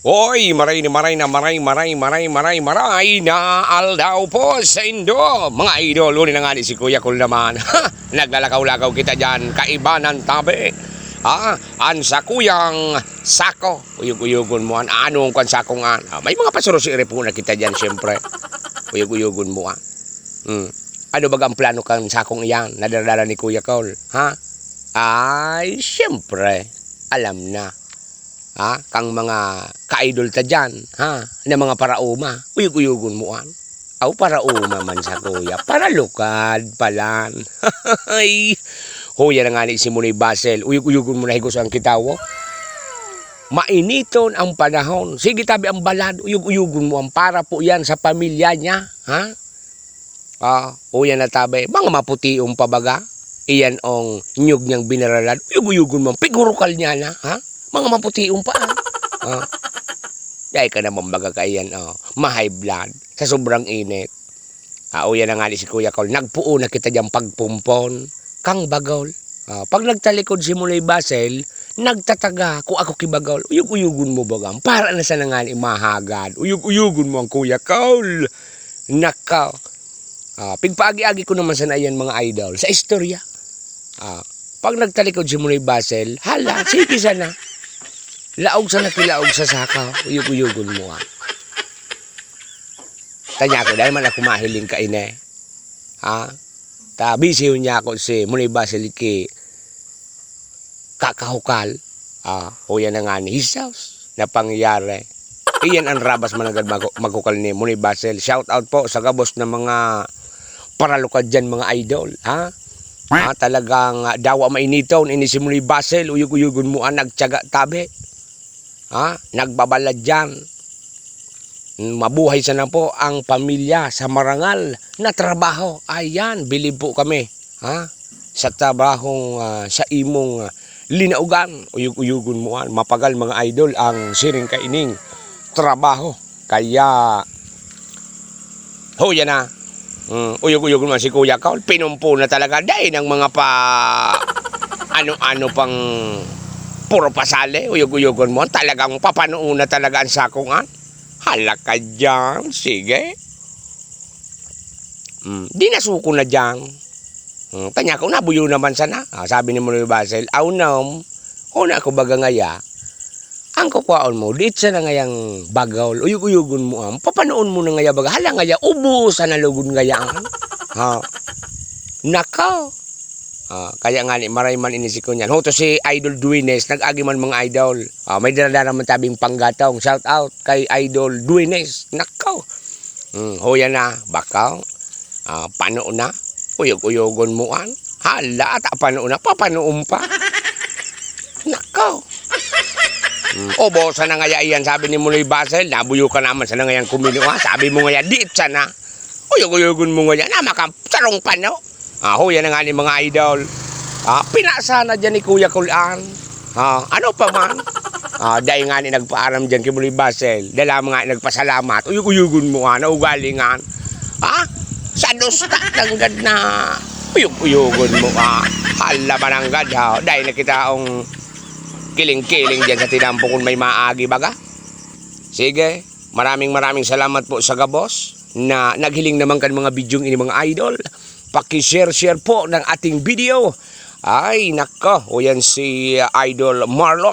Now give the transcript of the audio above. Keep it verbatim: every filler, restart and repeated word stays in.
Hoy, maray na maray na maray, maray, maray, maray, maray na aldaw po sa indo, mga idol. Uli na nga ni si Kuya Kul naman. Ha! Naglalakaw-lakaw kita dyan, kaibanan tabi. Ha? An sakuyang sako, uyog-uyogon mo an. Anong kan sakong an? Ah, may mga pasurusi po na kita dyan, siyempre. Uyog-uyogon mo an. Hmm. Ano baga ang plano kan sakong iyan na daradara ni Kuya Kul? Ha? Ay, siyempre, alam na. Ha? Kang mga ka-idol ta dyan, ha? Na mga paraoma, uyog-uyogon mo an. Aw, paraoma man sa kuya, paralukad palan. Ay, huya na nga ni si Munoy Basel, uyog-uyogon mo na higos ang kitawo. Mainiton ang panahon. Sige, tabi ang balad, uyog-uyogon mo an para po yan sa pamilya niya, ha? Ah, uya na tabi, mga maputiong pa baga. Iyan ang nyug niyang binaralad. Uyog-uyogon mo, pigurukal niya na, ha? Mga maputiong pa, ah. Ah. Dai ka naman baga kaiyan, oh. Ma-high blood sa sobrang init. Ah, uya na nga ni si Kuya Kul, nagpuo na kita diyang pagpumpon. Kang bagol. Ah, pag nagtalikod si Munoy Basel, nagtataga, kung ako kibagol, uyog-uyogon mo bagang. Para na sana nga ni mahagad. Uyog-uyogon mo ang Kuya Kul. Nakaw. Ah, pigpaagi-agi ko naman sana yan, mga idol, sa istorya. Ah, pag nagtalikod si Munoy Basel, hala, sige sana. Laog sana kilaog sa saka, uyog-uyogon mo, ah. Tanya ko, dahil man ako mahiling ka, ine. Ha? Ta, busy yun niya ako si Munoy Basel ki kakahukal. Ah, huya na nga ni Jesus na pangyayari. Iyan ang rabas managad magu-, maghukal ni Munoy Basel. Shout out po sa gabos na mga paralukad dyan, mga idol, ha? Ah, talagang, ah, dawa mainiton, ini si Munoy Basel, uyog-uyogon mo ang nagtyaga tabi. Ha? Nagbabalad dyan. Mabuhay sana po ang pamilya sa marangal na trabaho. Ayan, bilib po kami, ha? Sa trabahong, ah, sa imong, ah, linaogan, uyog-uyogon mo, ah. Mapagal, mga idol, ang siring kaining trabaho. Kaya, ho, yan na. Hmm, uyog-uyogon mo si Kuya Kul. Pinumpo na talaga. Dai ng mga pa ano-ano pang puro pasali. Uyog-uyogon mo. Talagang papanoon na talaga ang sakong an. Hala ka diyan. Sige. Hmm, di na suko na diyan. Hmm, tanya ko, nabuyo naman sana. Ah, sabi ni Munoy Basel, "Aw, nam, huna ko baga ngaya, ang kukwaon mo, diit sana ngayang bagaw, uyog-uyogon mo, ah, papanoon mo na ngaya baga, hala ngaya, ubusan na lugod ngaya, ah." Ha? Nako! Ah, kaya nga ni, maray man ini si Kunyan. Hoto si Idol Duines, nag-agi man, mga idol. Ah, may dara-dara man tabing panggatong. Shout out kay Idol Duines. Nako! Hmm, huya na, bakaw. Ah, pano na. Uyog-uyogon mo an. Hala, ata pano na, papanoon pa. Nako! Hmm, ubusan na ngaya iyan, sabi ni Munoy Basel. Nabuyo ka naman sana ngayang kuminua. Sabi mo ngaya, diit sana. Uyog-uyogon mo ngaya na maka-, sarong pano. Ah, huya na nga ni, mga idol. Ah, pinasa na dyan ni Kuya Kulan. Ah, ano pa man? Ah, dai nga ni nagpaaram dyan ki Munoy Basel. Dai lamang nga nagpasalamat. Uyog-uyogon mo, ah, naugalingan. Ha? Sa dusta, nanggad na uyog-uyogon mo, ah. Hala, mananggad, ha? Dai na kita ang kiling-kiling dyan sa tinampo kung may maagi baga. Sige, maraming, maraming salamat po sa gabos na naghiling naman kan mga bidyong ini, mga idol. Paki-share-share po ng ating video. Ay, nako, o yan si, ah, Idol Marlon.